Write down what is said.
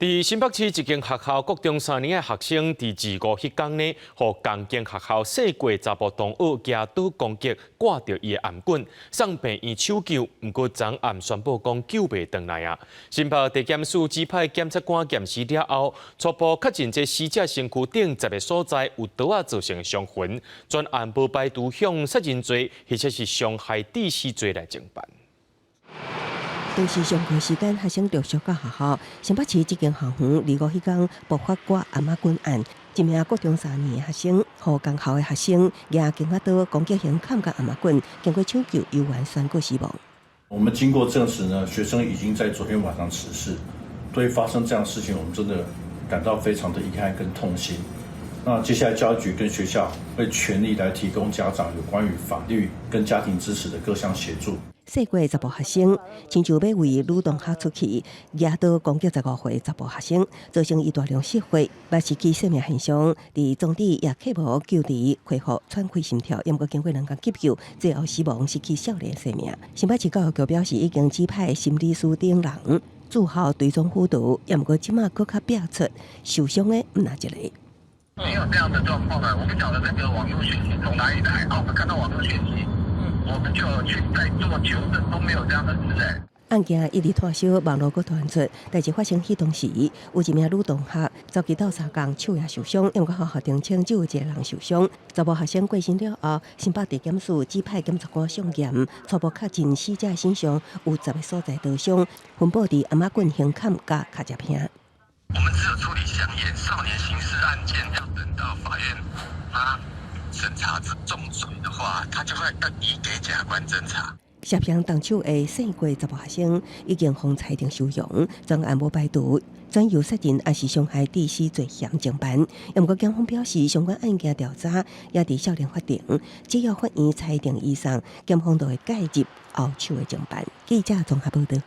佇新北市一間學校，國中三年的學生，佇二五彼工呢，予仝間學校細過查埔同學舉刀攻擊，割著伊的頷頸，送病院搶救，毋過昨暗宣布講救袂轉來啊！新北地檢署指派檢察官驗屍了後，初步確認這死者身軀頂十个所在有刀仔造成的傷痕，全案無排除向殺人罪或者是傷害致死罪來偵辦。當時上課時間，學生陸續到學校。新北市這間校園二五彼工爆發割頷仔頸案，一名國中三年的學生，予仝校的學生舉警察刀攻擊型砍甲頷仔頸，經過搶救，猶原宣告死亡。我們經過證實呢，學生已經在昨天晚上辭世。對於發生這樣的事情，我們真的感到非常的遺憾跟痛心。那接下來教育局跟學校會全力來提供家長有關於法律跟家庭支持的各項協助。細過查埔學生，親像欲圍女同學出去，舉刀攻擊15歲查埔學生，造成伊大量失血，嘛失去生命現象。佇當地也客無救治，恢復喘氣心跳，毋過經過2工急救，最後死亡，失去少年生命。新北市教育局表示，已經指派心理師等人駐校追蹤輔導，也毋過這馬閣較表出受傷的毋但一个。沒有這樣的狀況啊！我不曉得那個網絡訊息從哪裡來啊！我們看到網絡訊息，我們就去再做求證，都沒有這樣的事欸。案件一直拖燒，網路閣傳出，代誌發生彼當時，有一名女同學走去鬥相共，手也受傷，毋過學校澄清只有一个人受傷。查埔學生過身了後，新北地檢署指派檢察官送驗，初步確認死者身上有十个所在刀傷，分佈佇頷仔頸、胸坎佮跤脊片。我們只有處理相驗少年刑事案件，要等到法院他審查重罪的話，他就會要移給檢察官偵查。涉嫌動手的細過查埔學生已經予裁定收容，全案無排除轉由殺人抑是傷害致死罪嫌偵辦。毋過檢方表示，相關案件調查也佇少年法庭，只要法院裁定移送，檢方就會介入後手的偵辦。記者綜合報道。